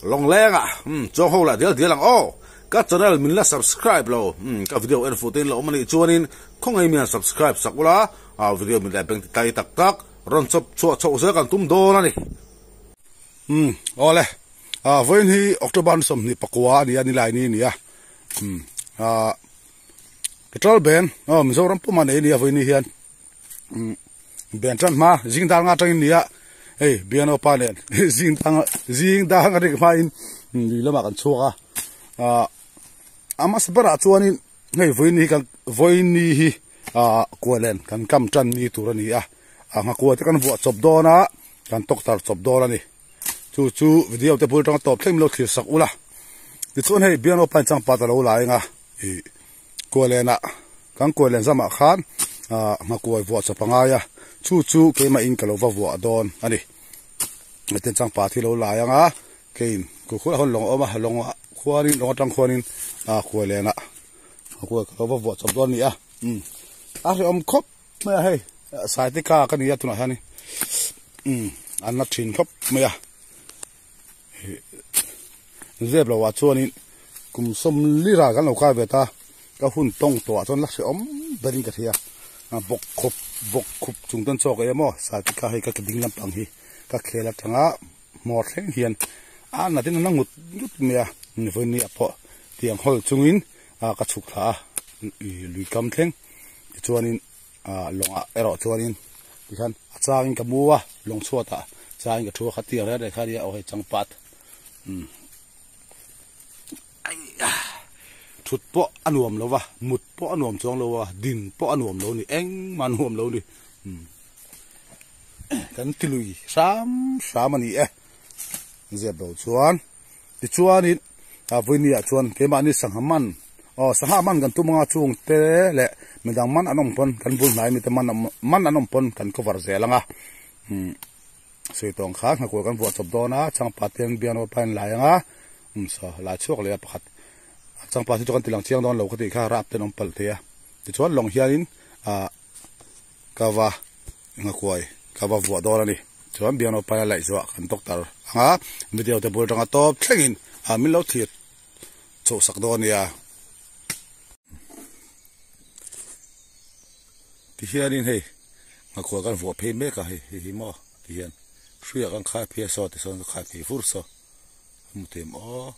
Lawngleng ah umm chuang ho lah dial dial ang aw. Ka channel min la subscribe lo umm ka video en fuh te in lo awm anih chuanin khawngaih mian subscribe sak ula a video min leh beng ti tai tak tak rawn chawp chhuah chhoh zel kan tum dawn a ni. Umm awle ah vawiin hi October ni 24 a ni a nilai ni a ni a umm ah petrol ban aw Mizoram puma nei a ni a vawiin ni hian. Ben tan hma zing dar nga atangin nia hei biano pa nen zing dang zing dang a rik hmain lui lamah kan chhuak a ah a hmasa berah chuanin hei vawiin hi kan vawiin ni hi ah kualen kan kam tan ni tur a ni a a nghakua te kan vuah chawp dawn a kan tawktar chawp dawn a ni chu chu video te bul atanga tawp thleng min lo thlir sak ula tichuan hei biano pa in changpat a lo la eng a ih. Kualenah kan kualen zamah khan ah nghakuai vuah chawp a ngai a, chu chu keimah in ka lo va vuah dawn a ni. Tin changpa thi lo lai ang a, keiin khukhur a hawn lawng a awm a, lawng ah khuanin lawng atang khuanin ah kualenah nghakuai ka lo va vuah chawp dawn a ni a, umm a hrehawm khawp mai a hei Saitika ka ni a tunah hianin umm an la thin khawp mai a. Zep lo ah chuanin kum sawm lira kan lo kai ve ta ka hun tawng tawh ah chuan la hrehawm berin ka hria a bawk khawp bawk khup chung ten chawk ei emaw sati kha hei ka ding lampang hi ka khel atanga hmawr thleng hian a nat in a na ngut ngut mai a vawiin ah pawh tiang hawl chungin a ka chhuk thla a lui kam thleng tichuanin. Ah lawngah erawh chuanin tikhian a changin ka mu a lawng chhuatah changin ka thu a kha tiang reng reng kha ania aw hei changpat umm thut pawh a nuam lo va mut pawh a nuam chuang lo a din pawh a nuam lo a ni engmah a nuam lo a ni umm kan ti lui hram hram a ni e zep lo chuan tichuanin a vawinia chuan keimahni sangha man aw sangha man kan tum anga chung te leh midang man an awm pawn kan bul hnai mite man man an awm pawn kan cover zel anga umm sawi tawng kha nghakual kan vuah chawp dawn a changpat te an bian rual pahin lai anga umm saw lai chhuak leh a pakhat changpat hi chu kan ti lang chiang dawn lo ka tih kha rap te an awm palh thei a tichuan lawng hianin ah Ka va nghakuai ka va vuah dawn a ni. Chuan Biano Paia laih zuah kan doctor anga video te bul atanga tawp thlengin ah min lo thlir chhoh sak dawn a nia. Tihianin hei nghakuai kan vuah phei mek a hei hei hi maw tihian hruiah kan khai phei a saw tisawn ka khai phei fur saw a hmu thei em aw.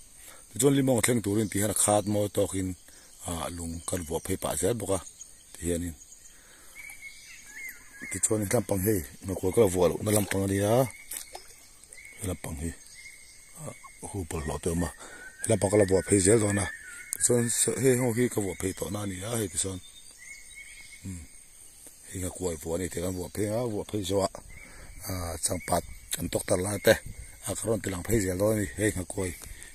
Tichuan limawng thleng turin tihian a khat mawi tawkin ah lung kan vuah phei pah zel bawk a. Tihianin tichuanin lampang hei nghakual ka la vuah lohna lampang a nia he lampang hi ah hu bawlhhlawh te a awm a he lampang ka la vuah phei zel dawn a tichuan hei ho hi ka vuah phei tawh na a ni a hei tichuan umm hei nghakual vuah a ni tih kan vuah phei a vuah phei zawh ah ah changpat kan tawk tar lai te a ka rawn ti lang phei zel dawn a ni hei nghakuai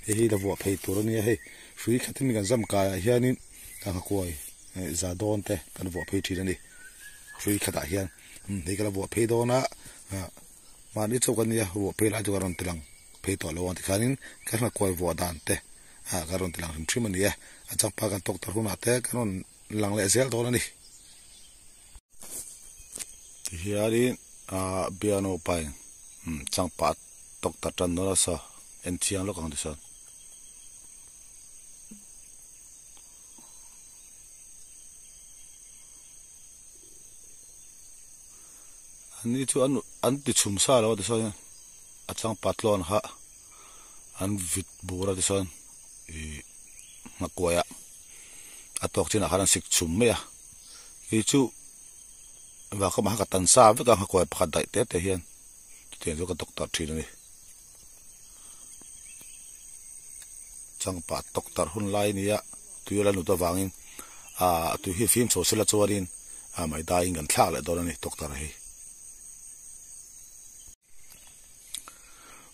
hei hi la vuah phei tur a nia hei hrui khatin kan zam kai ah hianin ka nghakuai za dawn te kan vuah phei thin a ni hrui khatah hian hei ka la vuah phei dawn a mahni chauh ka nia vuah phei lai chu ka rawn ti lang phei tawh lo ang tikhanin ka nghakuai vuah dan te ah ka rawn ti lang hrim hrim a ni e a changpa kan tawk tar hunah te kan rawn lang leh zel dawn a ni tihianin ah piano pain changpa tawk tar tan dawn a saw en chiang lawk ang tichuan. An ni chu an an ti chhum sa lo a tichuan a changpat tlawn kha an vit bur a tichuan ih nghakuai ah a tawk chinah khan an sik chhum mai a kei chu vah kha ka tan sa vek a nghakuai pakhat daih te te hian chutiang chu ka doctor thin a ni. Changpat tawk tar hun lai nia tui a la nut avangin ah tui hi fim chho sela chuanin ah mai daiin kan thlak leh dawn a ni doctor hi.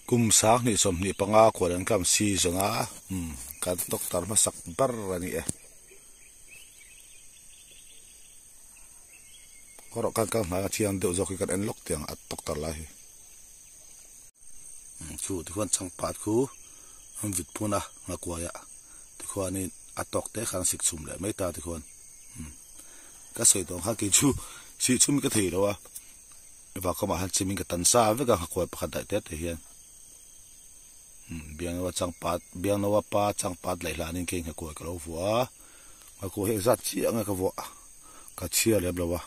Kum sang hnih 25 kual an kam season a umm kan doctor hmasak ber a ni e. Kawrawh kan kal hnaia thiang deuh zawk hi kan en lawk tiang a doctor lai hi. Chu tikhuan changpat khu an vit phun a nghakuai ah tikhuanin a tawk te khan a sik chhum leh mai ta tikhuan ka sawi tawh ang khan kei chu sih chhum hi ka thei lo a vah kawmah hian chimin ka tan sa vek a nghakuai pakhat daih te te hian. Biangnoa changpat Biangnoa pa changpat laih hlanin kei nghakuai ka lo vuah a, nghakuai hi engzat chiah nge ka vuah ka chhiar lem lo a,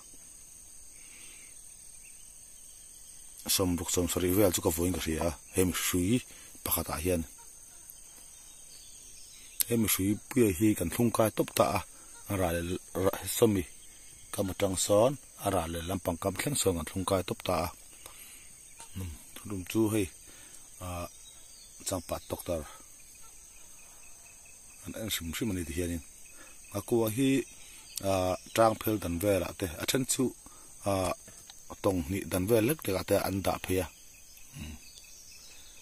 sawmruk sawmsarih vel chu ka vuahin ka hria a, hemi hrui pakhatah hian hemi hrui puia hi kan thlung kai tawp ta a, a ral sawmi kam atang sawn a ral leh lampang kam thleng sawn kan thlung kai tawp ta a. Room chu hei ah changpat doctor an en hrim hrim a ni ti hianin a kua hi ah tang phel dan velah te a then chu ah tawng hnih dan vel lek lek ah te an dah phei a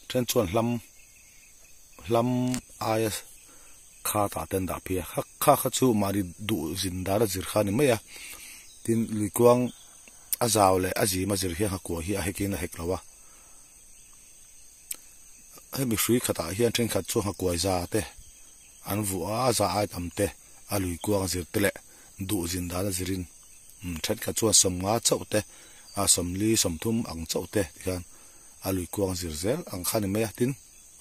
then chuan hlam hlam aia kha tah te an dah phei a kha kha chu mahni duh zin dan a zir kha a ni mai a tin luikuang. A zau leh a zim a zir hian nghakuah hi a hek in a hek lo a, hemi hrui khatah hian thenkhat chu nghakuai za te an vuah a, za ai tam te a lui kuang a zir te leh duh zin dan a zir in thenkhat chuan sawmnga chauh te a sawmli sawmthum ang chauh te tikhian a lui kuang a zir zel ang kha a ni mai a, tin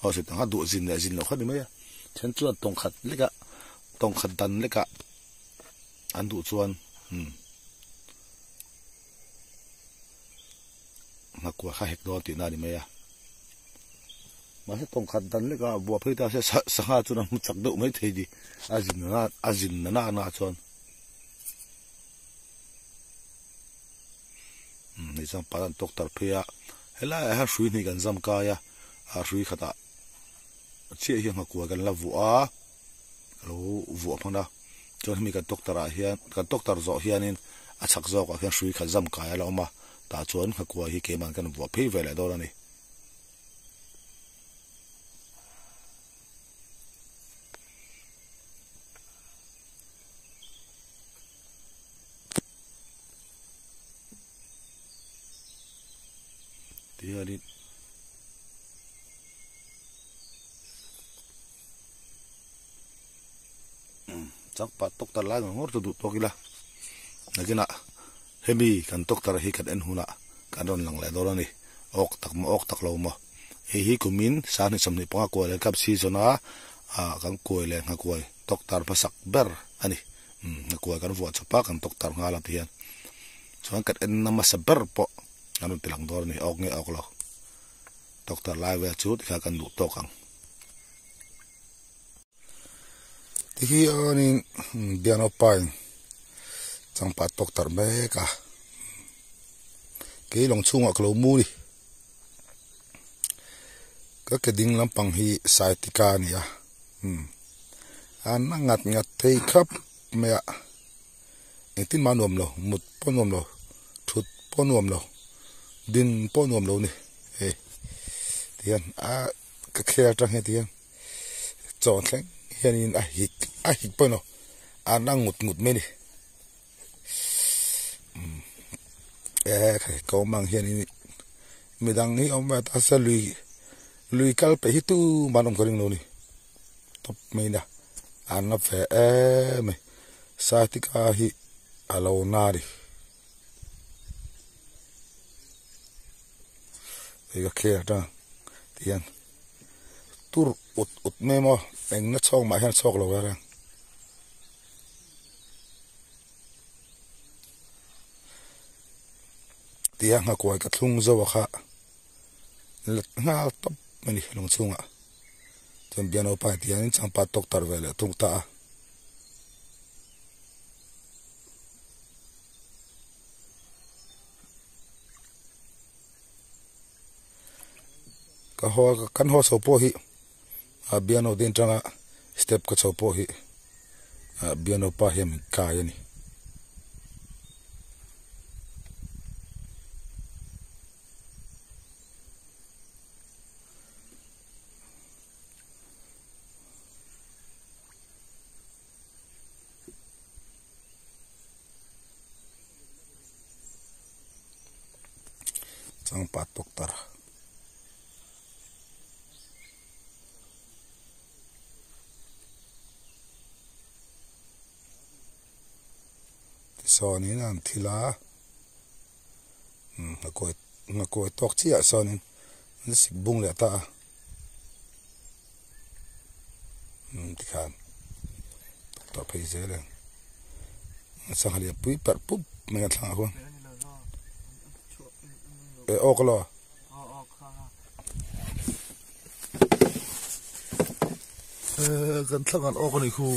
aw sawi tang kha duh zin leh zin loh kha a ni mai a, then chuan tawngkhat lekah tawngkhat dan lekah an duh chuan umm. Nghakuah kha hek dawn tihna a ni mai a. Mahse tawng khat dan lek a buah phei ta se sangha chuan a hmu chak deuh mai thei ni. A zin nana a zin nana na chuan. Umm hei chuan palan tawk tar phei a. Helaiah hian hrui hnih kan zam kai a, a hrui khatah chiah hi nghakuah kan la vuah a. Ka lo vuah hman a, chuan hemi kan doctor ah hian kan doctor zawh hianin a chhak zawkah khian hrui khat zam kai a la awm a, tah chuan nghakua hi keimahn kan vuah phei ve leh dawn a ni. Tihianin. Changpat doctor lai ngawr ngawr chu duh tawk ila nakinah hemi kan doctor hi kan en hunah kan rawn lang leh dawn a ni awk tak maw awk tak lo maw hei hi kumin sanghnih 25 kuai leh cup season a ah kan kuai leh nghakuai doctor hmasak ber a ni nghakuai kan vuah chawp a kan doctor nghal ang ti hian chuan kan en na hmasa ber pawh kan rawn ti lang dawn a ni awk nge awk lo. Doctor lai vel chu tikha kan duh tawk ang. Tihi awnin piano pain changpat tawk tar mek a. Kei lawng chhungah ka lo mu ni. Ka ke ding lampang hi saitika a ni a. An a ngat ngat thei khap mai a. Engtin mah nuam lo, mut pawh nuam lo, thut pawh nuam lo, din pawh nuam lo ni hei tihian a ka khel atang hian tihian chaw thleng hianin a hik a hik pawh ni a na ngut ngut mai a ni e khai ka awm ang hianin midang hi awm ve ta se lui lui kal peih hi tumah an awm ka ring lo a ni. Tawp mai na an la ve em mai saitika hi a lo na a ni hei ka khel atang tihian tur ut ut mai maw eng na chhawk mah hian a chhawk lo reng tia nghakuai ka thlung zo a kha let nghal tawp mai ni lung chhungah. Chuan piano pa tih hianin changpat tawk tar ve leh thung ta a. Ka haw kan haw chho pawh hi a piano din tanga step ka chho pawh hi a piano pa hian min kai a ni. Changpat doctor tichuanin an thil a. Nghakuai nghakuai tawk chiah sawnin an sik bung leh ta a. Umm tikhan tawk phei zel ang sangha lian pui perh pup mai a thlangah khuan eh awk alo eh kan thlang an awk a nih khu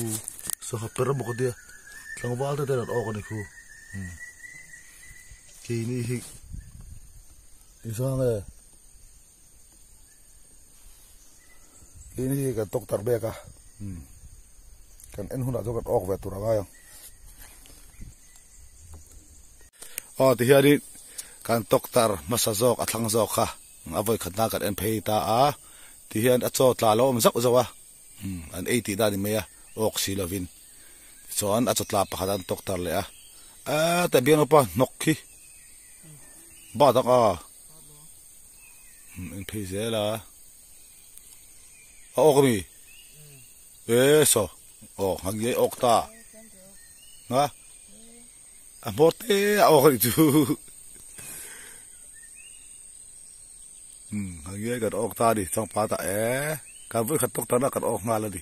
sangha per emaw ka tia tlangval te ten an awk a nih khu umm keini hi engzang nge. Tin hi kan tawk tar bek a kan en hunah chuan kan awk ve tur a ngai ang aw ti hianin kan tawk tar hmasa zawk a thlang zawk kha a vawi khat na kan en phei ta a ti hian a chaw tla lo awm zauh zauh a an ei tih dan a ni mai a awk si lovin tichuan a chaw tla pakhat an tawk tar leh a eh biang pa hnawk khi bat ang a. Eng phei zel a a awk ami e saw aw hang nge awk ta nga a hmawr te a awk anih chu um hang nge kan awk ta ani changpa ta e kan vawi khat tawk tarna kan awk nghal ani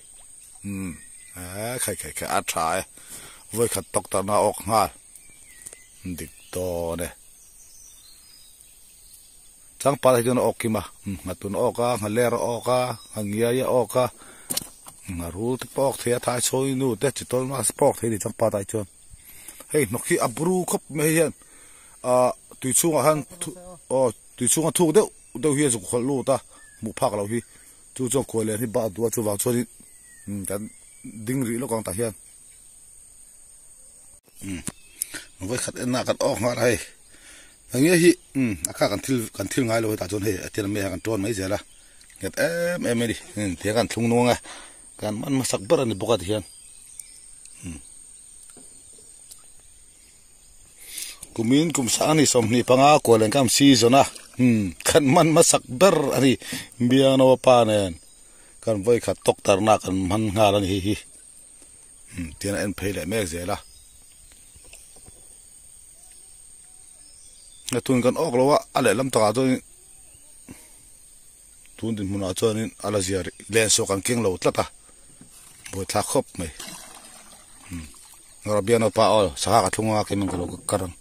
um e khai khai khai a tha e vawi khat tawk tarna awk nghal dik dawn e. Changpal hi chuan a awk kim a, nghatun a awk a, nghaler a awk a, nghangiai a awk a, ngharul te pawh a awk thei a, thaichhawi nu te chi tawl mas pawh a awk thei a ni changpat ah hi chuan. Hei hnawk hi a bru khawp mai hei hian ah tui chhungah hian aw tui chhunga thuk deuh deuh hi a zuk hawlh lut a hmuh phak loh hi chu chuan khuai lian hi bak duh a chuvang chuanin kan ding rih lawk ang tah hian. Umm vawikhat en ah kan awk nghal a hei eng nge hi umm a kha kan thil kan thil ngai lo hetah chuan hei a tir mai a kan tawn mai zel a nghet em em a ni umm tiang kan thlung nuang a kan man hmasak ber a ni bawk a tihian umm kumin kum sang ni 25 kual engkam season a umm kan man hmasak ber a ni biangno pa nen kan vawikhat tawk tarna kan man nghal a ni hei hi. Tian a en phei leh mek zel a. Tun kan awk lo a, a lehlam takah chuanin tun dinhmunah chuanin a la zia rih lensuah kan keng lo tlat a, buaithlak khawp mai. Rabiano pa aw sangha ka thlung anga keiman ka lo kar ang.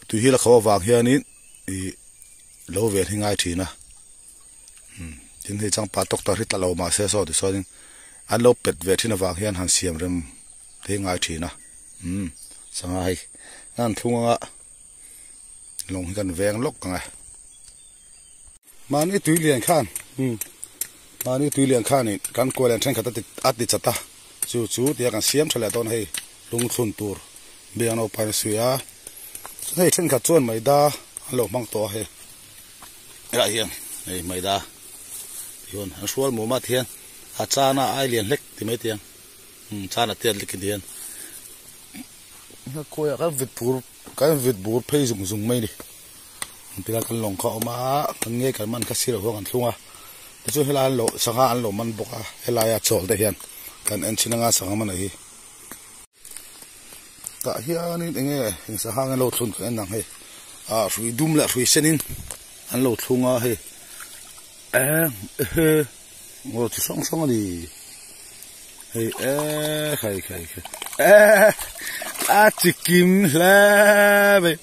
Tui hi la kho avang hianin ih lo ven hi ngai thin a. Tin hei changpa tawk hi tla lo mahse saw tichuanin an lo pet ve thin avang hian han siam rem te ngai thin a umm sangha hei an thlung anga lawng hi kan veng lawk ang e mahni tui lian khan umm mahni tui lian khanin kan kual en thenkhat a ti chat a chu chu tia kan siam tha leh dawn hei lungthlun tur biang naupang a suih a hei thenkhat chuan maida an lo hmang tawh a hei. Helaiah hian hei maida hian an hrual mum a tihian a chana ai lian hlek ti mai tiang umm chana tiat lek in tihian khawiah kan vit bur kan vit bur phei zung zung mai a ni tilai kan lawng kha a awm a kan nge kan man kha sirah huan kan thlung a tichuan helai an lo sangha an lo man bawk a helaia chawl te hian kan en thin anga sangha man a hi tah hianin eng nge eng sangha nge an lo thlun ka en ang hei ah hrui dum leh hrui sen in an lo thlung a hei eng ehe ngaw chi hrang hrang a ni hei eh khai khai khai eh a chi kim hle mai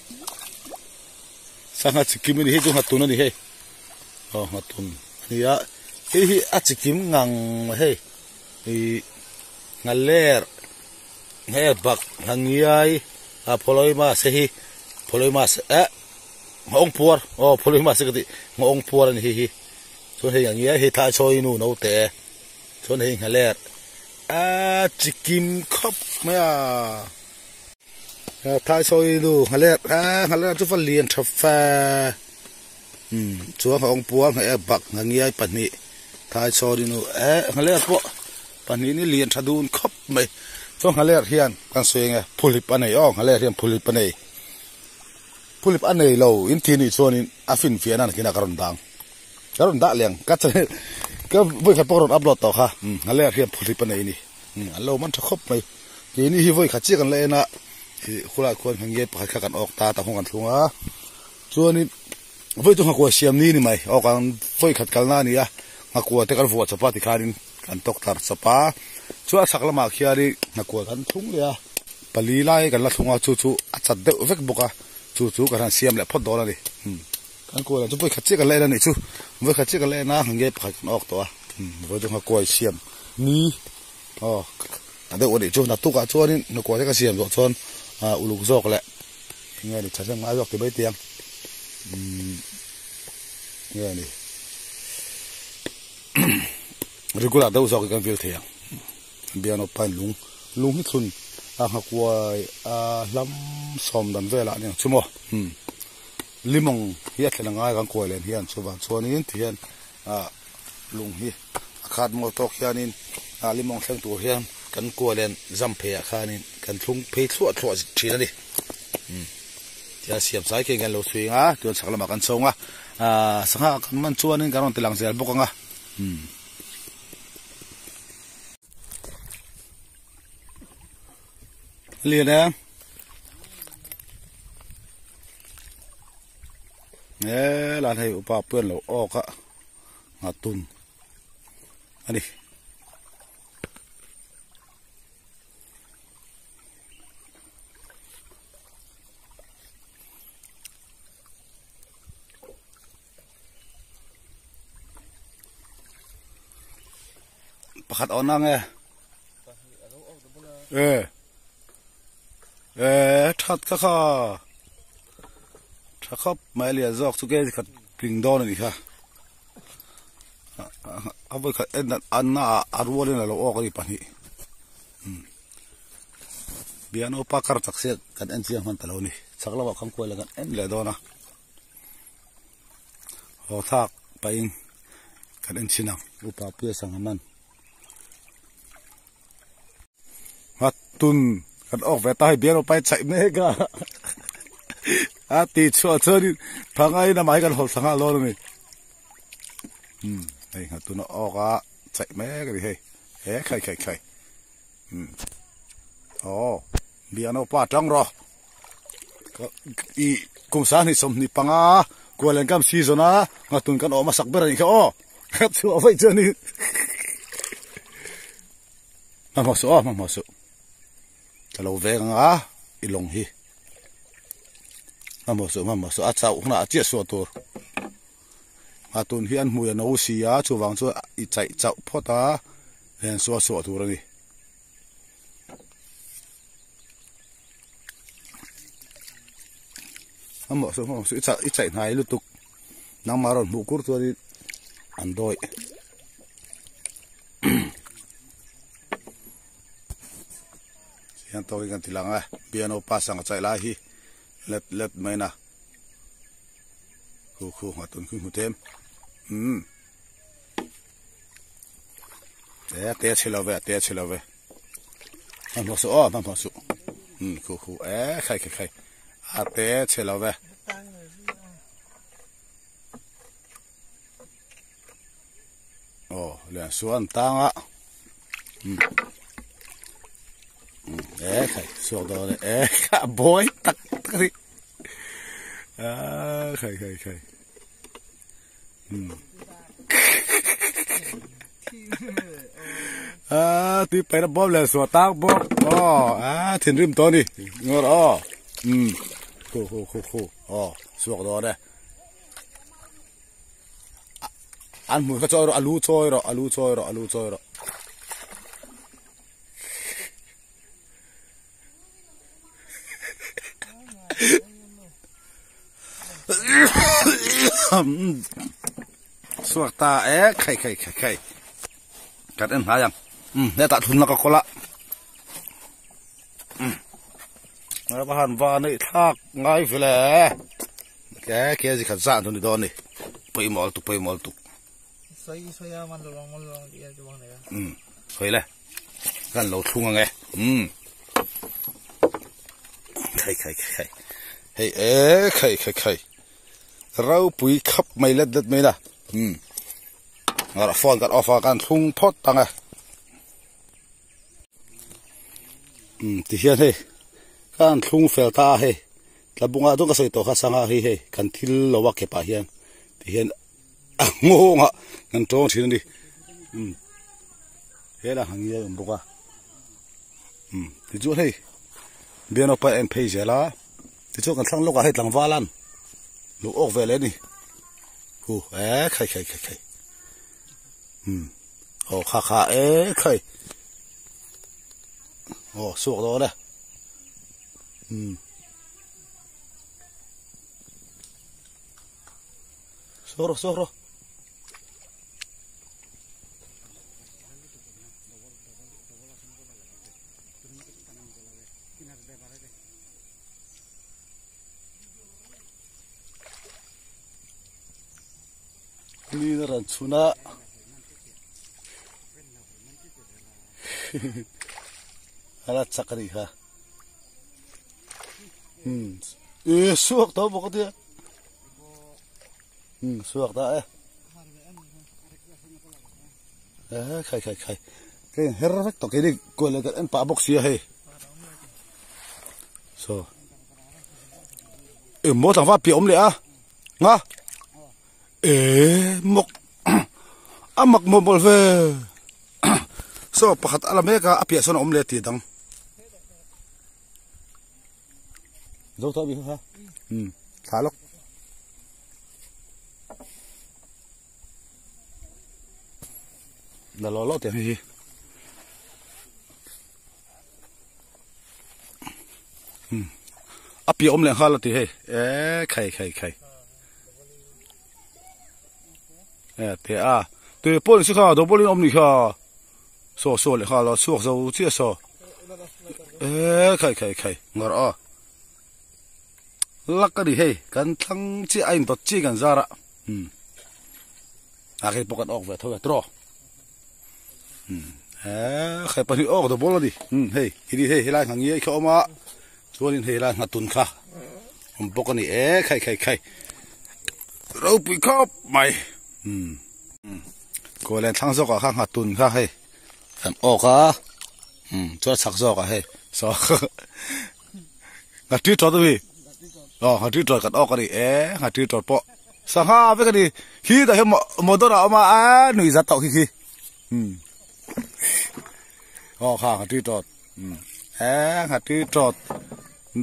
sangha chi kim a ni hei chu nghatun a ni hei aw nghatun a ni a hei hi a chi kim ngang mai hei. Ih nghaler nge bak nghangiai a phawlawi mas hi phawlawi mas eh nghawng puar aw phawlawi mas ka tih nghawng puar a ni hi hi chuan hei nghangiai hei thai chawi nu naute chuan hei nghaler ah chikim khawp mai a thai chawi nu nghaler ah nghaler chu va lian tha fe umm chuan nghawng puar ngheh bak nghangiai pahnih thai chawi nu eh nghaler pawh pahnih ni lian tha dun khawp mai chuan nghaler hian kan sawi enge phulhip a nei aw nghaler hian phulhip a nei phulhip a nei lo in thi nih chuanin a finfiah nan khin a ka rawn dang ka rawn dah leng ka channel ka vawi khat pawh ka rawn upload tawh kha umm nghaler hian phulhip a nei a ni umm an lo man tha khawp mai keini hi vawi khat chiah kan la en a ih khulaiah khuan nghange pakhat kha kan awk ta ta nghawng kan thlung a chuanin vawi chu nghakua siam ni ni mai aw kan vawi khat kalna a ni a nghakua te kan vuah chawp a tikhanin. Kan tawk tar chawp a, chuan a chhak lamah khianin hnakual kan thlung leh a, pali lai kan la thlung a, chu chu a chat deuh vek bawk a, chu chu kan han siam leh phawt dawn a ni. Kan kual ang chu vawikhat chiah kan la en a nih chu, vawikhat chiah kan la en a, nge pakhat kan awk tawh a, vawi chu nghakuai siam ni aw a deuh a nih chu, naktukah chuanin nghakuai te ka siam zawh chuan uluk zawk leh nge ni thahnem ngai zawk ti mai teh ang nge ni. Regular deuh zawk hi kan vil thei ang bian aw pain lung lung hi thlun a nghakuai a hlam sawm dan velah a ni ang chu maw umm limawng hi a thlen angai kan kuai len hian chuvang chuanin ti hian ah lung hi a khat maw tawk hianin ah limawng thleng tur hian kan kuai len zam pheiah khanin kan thlung phei thluah thluah thin a ni umm tihian siam chai khian kan lo chhui ang a chuan chhak lamah kan chho ang a ah sangha kan man chuanin kan rawn ti lang zel bawk ang a umm. Lian em e lan hei upa puan lo awk a nghatun a ni. Pakhat awn ang e. E. E that kha kha. Tha khawp mai lian zawk chu ke khat tling dawn a ni kha. A vawi khat en an na ah a rualin a lo awk a ni pahnih. Bian upa kar chak sia kan en chiang hman ta lo a ni. Chak lamah khan kual a kan en leh dawn a. Haw thlak pahin kan en chhin ang. Upa puia sangha man. Nghatun kan awk ve ta hei bian upa hi chhaih mek a. A ti chhuah chuanin phangai in amah hi kan hawlh thla nghal dawn a ni. Umm hei nghatun a awk a chhaih mek a ni hei. He khai khai khai. Umm aw bian upa tang rawh. I kum sanghnih sawmhnih panga Kuala-Lumpur season a nghatun kan awm a sak ber a nih kha aw ka chhuah vaih chu a ni hmanhmawh suh aw hmanhmawh suh ka lo veng ang a i lawng hi hmanhmawh suh hmanhmawh suh a chauh hunah a chiah suah tur nghatun hi an hmui a no si a chuvang chuan i chaih chauh phawt a len suah suah tur a ni. Hmanhmawh suh hmanhmawh suh i chaih hnai lutuk nangmah rawn hmuh kur chuanin an dawi hian tawkin kan ti lang a piano pass ang a chaih lai hi let let mai na khu khu nghat tun khu hmu them umm te te chhe lo ve te chhe lo ve. Hmanhmawh suh aw hmanhmawh suh umm khu khu e khai khai khai a te chhe lo ve. Aw lian suh an tang a umm umm e khai suak dawn e e kha bawi tak tak a ni a khai khai khai umm. A tui paih na bawm leh suah tak bawk aw a thinrim tawh a ni ngawr aw umm khu khu khu khu aw chhuak dawn e an hmuh kha chawi rawh a lu chawi rawh a lu chawi rawh a lu chawi rawh. Suak ta e khai khai khai khai kan en hnai ang um hetah thun na ka kawl a um va han va neih thlak ngai ve le ke ke zikhat zan chu ni dawn a ni pawimawh lutuk pawimawh lutuk um sawi le kan lo thlung ang e um khai khai khai hei e khai khai khai ropui khap mai let let mai la um phone kan off a kan thlung phawt ang e um tihian hei kan thlung fel ta a hei tlabungah chuan ka sawi tawh kha sangha hi hei kan thil lo a kepah hian tihian a nghawngah kan tawng thin a ni um. He la hangi a awm bawk a. Um tichuan hei bian awpa en phei zel a tichuan kan thlang lawkah hei tlangval an lo awk ve leh a ni hu eh khai khai khai khai um aw kha kha eh khai aw suak dawn e um suak rawh suak rawh. Ni na ran chhun a ala chak a nih kha um e suak tho bawk a tia um suak ta e. Eh khai khai khai ka in her vek tawh keini kual leh kan en pah bawk sia hei so engmaw tlangval piah awm leh a nga eh mawk a mak mawlh mawlh ve so pakhat a la mek a a piah sawn a awm leh tih dang zo tawh a mi kha kha um thla lawk. La lo lo teh hi um a piah awm leh nghal a ti hei eh khai khai khai eh te a te pawh ni si kha double in awm ni kha saw saw leh nghal a chhuak zo chiah saw eh khai khai khai ngar a lak a ni hei kan thlang chiah a indawt chiah kan zar a um a hei pawh kan awk ve tho ve tawh um eh hei pahnih awk double a ni um hei hei hei helai nghah nge kha awm a chuanin hei helai nghah tun kha awm bawk a ni e khai khai khai ropui khawp mai um kaw len thlang zawk ah kha nghah tun kha hei kan awk a um chuan chhak zawk ah hei saw Nghatri tawt a mi aw nghatri tawt kan awk a ni e nghatri tawt pawh sangha vek a ni khi tah hian motor a awm a a nui zat tawh khi khi um aw kha nghatri tawt um e nghatri tawt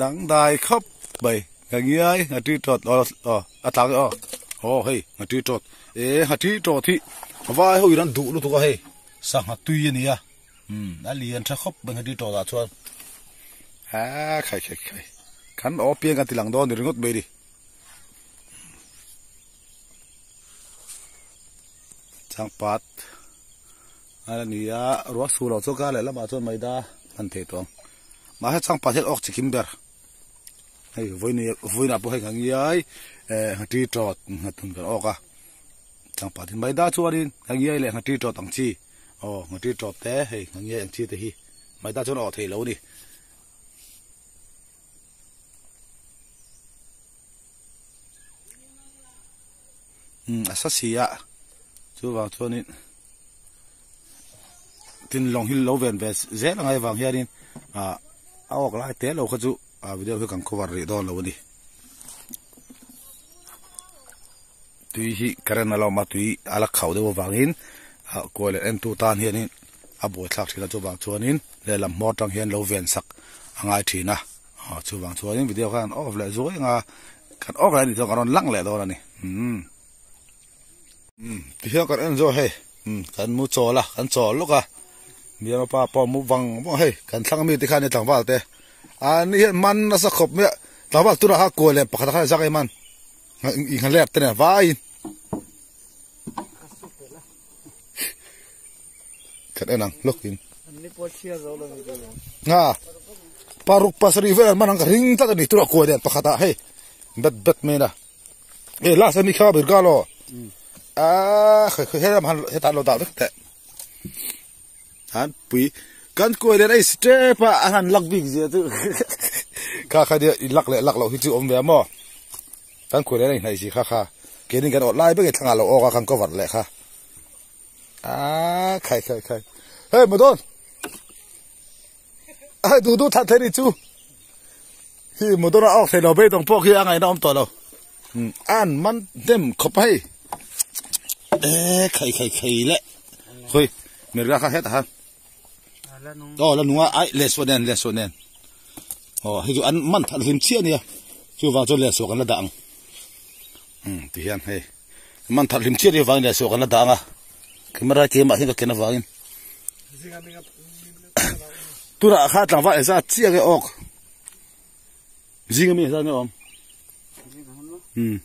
dang dai khawp mai ka ngiai nghatri tawt aw aw a tlang aw aw hei nghatri tawt e nghatri tawt hi vai ho in an duh lutuk a hei sangha tui a ni a. Umm a lian tha khawp mai heti tawt ah chuan aa khai khai khai kan aw piang kan ti lang dawn ni ringawt mai ni changpat a la ni a ruah su loh chu ka lehlamah chuan mai da hman thei tawh ang mahse changpat hian awk chi kim ber hei vawiin vawiinah pawh hei ka ngiai eh nghatri tawt nghatun kan awk a changpat hi mai da chuanin ka ngiai leh nghatri tawt ang chi. Aw ngati tawp te hei nga nge ang chi te hi mai ta chuan a awh theih lo a ni. Umm a sa si a chuvang chuanin tin lawng hi lo ven ve zel angai vang hianin ah a awk lai te lo kha chu a video hi kan cover rih dawn lo a ni. Tui hi current a la awm a tui a la khauh deuh avangin ah kuai leh entu tan hianin a buaithlak thin a chuvang chuanin lehlam hmawr atang hian lo ven sak a ngai thin a aw chuvang chuanin video khan an off leh zuai ang a kan off leh anih chuan kan rawn lang leh dawn a ni umm umm tihian kan en zawh hei umm kan mu chawl a kan chawl lawk a bialpa pa pawh mu vang vang a hei kan thlang ami te khan nia tlangval te an ni hian man nasa khawp mai a tlangval tunah khan kuai leh pakhat ah khan a zak em an. Inghal te nen vaiin kan en ang lawkin nga paruk pasarih vel an man ang ka ring tlat a ni tunah kuai nen pakhat ah hei bet bet mai na e last ami kha bir gal aw a helam han hetah an lo dah vek teh an pui kan kuai nen a i step a an han lak bik zia chu kha kha nia i lak leh lak loh hi chu awm ve a maw. Kan khuai leh a inhnaih si kha kha keini kan awt lai vek e thlangah lo awk a kan cover leh kha aaa khai khai khai hei maw dawn hei duh duh that thei ni chu hi maw dawn a awk thei lo beidawng pawh khi a ngaihna awm tawh lo an man hnem khawp a hei e khai khai khai le khawi mirga kha hetah khan. Aw la nung a, aih lensuah nen lensuah nen. Aw hei chu an man that hlim chiah a nia, chuvang chuan lensuah kan la dah ang. Umm ti hian hei man that hlim chiah a nih avangin lensuah kan la dah ang a, camera keimah hian ka ken avangin. Tunah kha tlangval engzat chiah nge awk? Zinga mi engzat nge awm? Umm.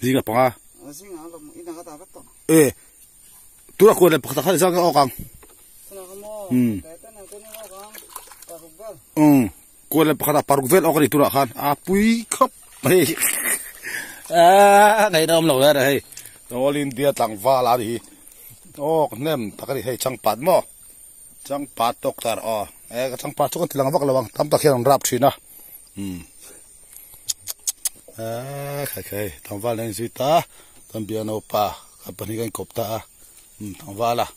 Zinga panga. E Tura kuan leh pakhat kha zang ka awk ang. Um. Um. Kuan leh pakhat paruk vel awk ani tura khan a pui khawp mai. A ngai na awm lo le hei. All India tlangval a ni hi. Awk hnem tak ani hei changpat maw. Changpat doctor aw. E ka changpat chu kan ti lang vak lo ang tam tak hian an rap thin a. Um. A khai khai tlangval nen zui ta kan bia naupa kan pahnih kan kawp ta a um tlangval a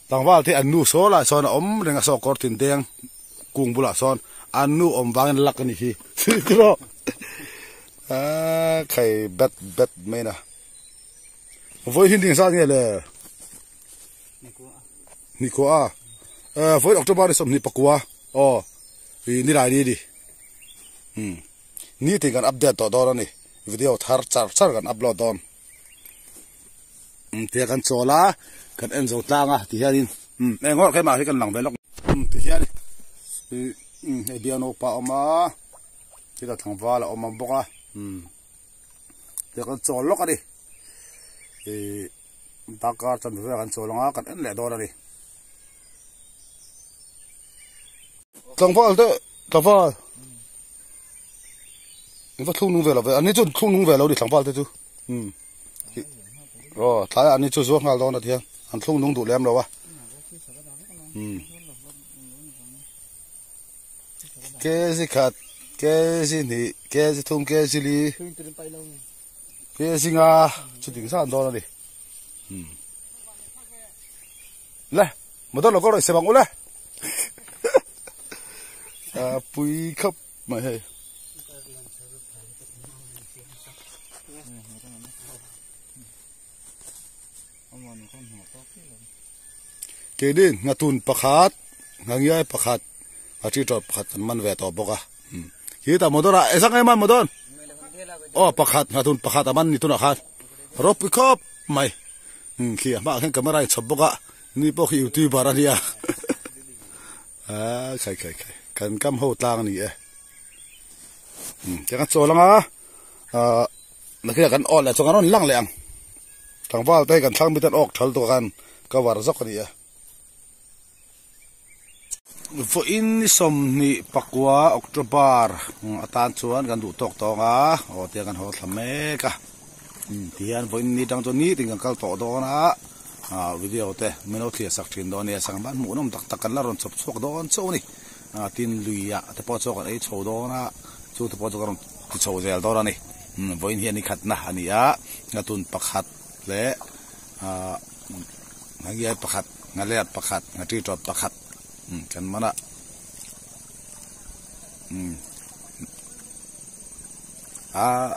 tlangval te an nu saw lai sawn a awm reng a saw kawr tin deng kung bulah sawn an nu awm vangin lak a ni hi tiraw a khai bet bet mai na vawi hin ding zat nge le ni khua a vawi october ni 24 aw ni lai ni ni um Nitin kan update tawh dawn a ni, video thar char char kan upload dawn. Umm tia kan chawl a, kan en zo tlang a ti hianin umm eng ngawr keimah hi kan lang ve lawk. Umm ti hian ih umm hei biang naupa a awm a, chutah tlangval a awm ang bawk a, umm tia kan chawl lawk a ni. Ih darkar chanve vel kan chawl ang a, kan en leh dawn a ni. Tlangval te tlangval. In va thlung nung ve lo ve ani chu thlung nung ve lo ni tlangval te chu um aw tlai ani chu zuar nghal dawn a tihian an thlung nung duh lem lo a um kg khat kg hnih kg thum kg li kg nga chu ding zan dawn a ni um le motor lo kal rawh i se bang u le a pui khawp mai hei. Keini hnatun pakhat hnangiai pakhat a thi tawt pakhat kan man ve tawh bawk a khi tah motor ah eng em a motor aw pakhat hnatun pakhat a man ni tunah khan ropui khawp mai khi a hmaah khian camera a inchhawp bawk a ni pawh khi youtuber a nia. Aaa khai khai khai kan kam ho tlang a ni e umm tiang a chawl ang a ahh nakhinah kan awk leh chuan kan rawn lang leh ang tlangval te hi kan thlang mi ten awk thal tur khan cover zawk a ni e. Vawiin ni 24 October atan chuan kan duh tawk tawng a aw tiang kan haw thla mek a umm tihian vawiin ni tang chuan nitin kan kal tawh dawn a. Ah video te min lo thlir sak thin dawn nia sangha ban hmuhnawm tak tak kan la rawn chawp chhuak dawn chauh a ni ah tin luiah te pawh chu kan ei chho dawn a chu te pawh chu ka rawn ti chho zel dawn a ni umm vawiin hian ni khatna a ni a ngatun pakhat leh ah nghangiai pakhat nghalet pakhat nghatri tawt pakhat umm kan man a umm ah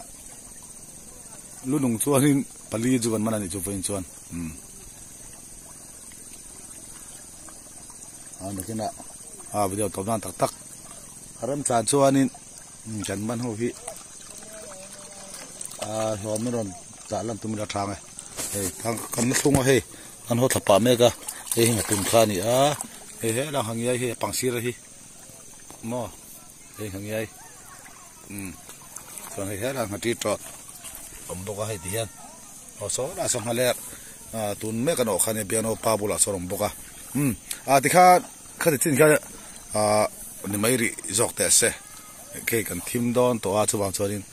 lu nung chuanin pali chu kan man a nih chu vawiin chuan umm a nakinah a video tawp nan tak tak a remchang chuanin kan man ho hi a hlawm in rawn dah lan tum ila tha ang e hei kan la thlung a hei kan haw thla pah mek a hei hi nghatun kha a ni a hei helai ang ngiai hi a pangsir a hi maw hei ngiai. Umm chuan hei helai ngha tawt awm bawk a hei ti hian aw saw lai saw ngha lek ah tun mek an awh kha nia piano pa bulah sawn awm bawk a umm ah tikhan khati chin khan ah ni mai rih zawk teh se cake an thim dawn tawh a chuvang chuanin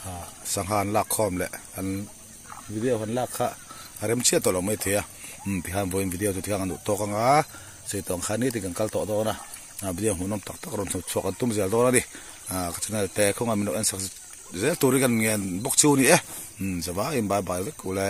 ah sangha an lak khawm leh an video han lak kha a rem chiah tawh lo mai thei a umm tikhan vawiin video chu tikhan an duh tawk ang a chei tawng khan nitin kan kal tawh dawn a ah video hmuhnawm tak tak rawn chhawp chhuak an tum zel dawn a ni. Ah ka channel te khawngaih min lo en sak zel turin kan ngen bawk chu a ni e umm zavaiin bye bye vek u le.